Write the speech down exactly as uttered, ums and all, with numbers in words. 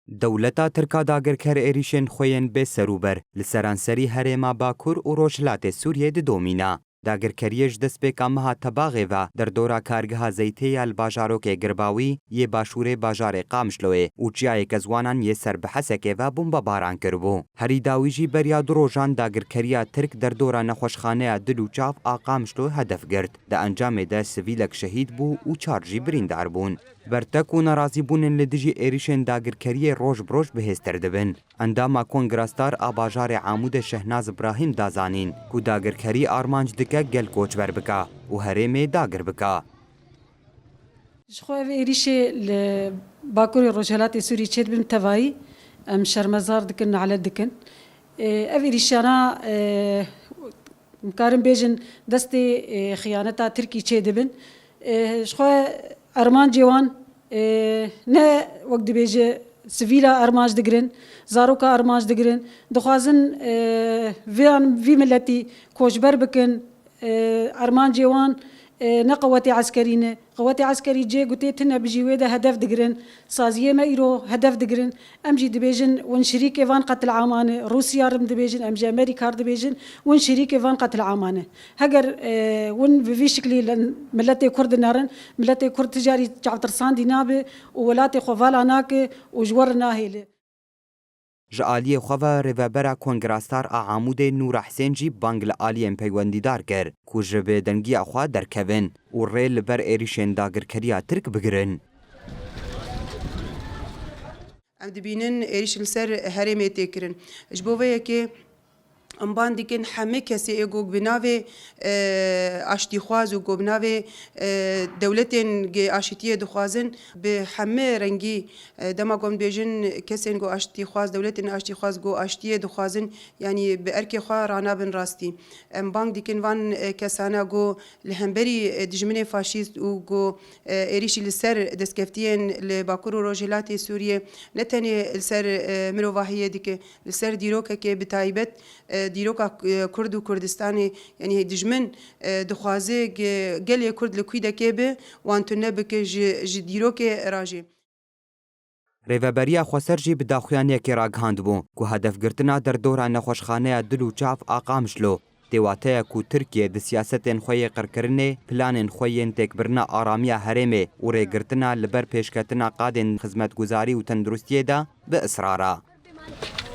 Dewleta Tirk a dagirker êrîşên xwe yên bê serûber li seranserî herêma Bakur û Rojhilatê Sûriyê didomîne. Dagirkeriyê ji destpêka meha Tebaxê ve derdora kargeha Zeytê ya li bajarokê Girbawî yê başûrê bajarê Qamişloyê û çiyayê Kezwanan yê ser bi Hesekê ve bombebaran kiribû. Herî dawî jî beriya du rojan dagirkeriya Tirk derdora nexweşxaneya Dil û Çav a Qamişlo hedef girt. Di encamê de sivîlek şehîd bû û çar jî birîndar bûn. Bertek û nerazîbûnên li dijî êrîşên dagirkeriyê roj bi roj bihêztir dibin. Endama Kongra Star a bajarê Amûdê Şehnaz Ibrahîm da zanîn ku dagirkerî armanc dike gel koçber bike û herêmê dagir bike. Ji xwe ev êrîşê li Bakurê Rojhelatê Sûrî çêdibin tevayî em şermezar dikin, nelet dikin. Ê, ev êrîşana, ê, Em karin bêjin destê, e, xiyaneta Tirkî çê dibin. E, ji xwe armancê wan, e, ne wek dibêje sivîla armanc digirin, zaroka armanc digirin. Dixwazin, e, vê an, vî miletî koçber bikin. E, armancê wan, e, ne qewetê eskerî ne. Qewetê eskerî cê gotê tune bijî wê de hedef digirin. Saziyê me îro hedef digirin. Em jî dibêjin, win şirîkê van qetilaman e. Rûsya rim dibêjin, em ji Amerîka re dibêjin, win şirîkê van qetilaman e. Heger, e, win bi vî şiklî li miletê Kurd nerin, miletê Kurd ticarî çavtirsandî nabe û welatê xwe vala nake û ji we re nahêle. Ji aliyê xwe ve Rêvebera Kongra Star a Amûdê Nûra Hisên jî bang li aliyên peywendîdar kir ku ji bêdengiya xwe derkevin û rê li ber êrîşên dagirkeriya Tirk bigirin. Em dibînin êrîş li ser herêmê tê kirin. Ji bo vê yekê em bang dikin hemî kesê ê ku bi navê, e, aştîxwaz û ku bi navê, e, dewletên gi aşîtiyê dixwazin, bi hemî rengî, e, dema ku em dibêjin kesên ku aştîxwaz, dewletên aştîxwaz ku aştiyê dixwazin, yanî bi erkê xwe ranabin rastî. Em bang dikin van, e, kesana ku li hemberî, e, dijminê faşîst û ku, e, êrîşî li ser destkeftiyên li Bakur û Rojhilatê Sûriyê ne tenê li ser, e, mirovahiyê dike, li ser dîrokekê bi taybet, e, dîroka, e, Kurd û Kurdistanê, yanî dijmin, e, dixwaze ge-, gelê Kurd li kwîdekê be, wan tune bike ji, ji dîrokê rajê. Rêveberiya Xweser jî bi daxuyaniyekê ragihandibû ku hedefgirtina derdora nexweşxaneya Dil û Çav a Qamişlo tê wateya ku Tirkiye di siyasetên xwe yê qirkirinê planên xwe yên têkbirina aramiya herêmê û rêgirtina li ber pêşketina qadên xizmetguzarî û tenduristiyê de bi israr e.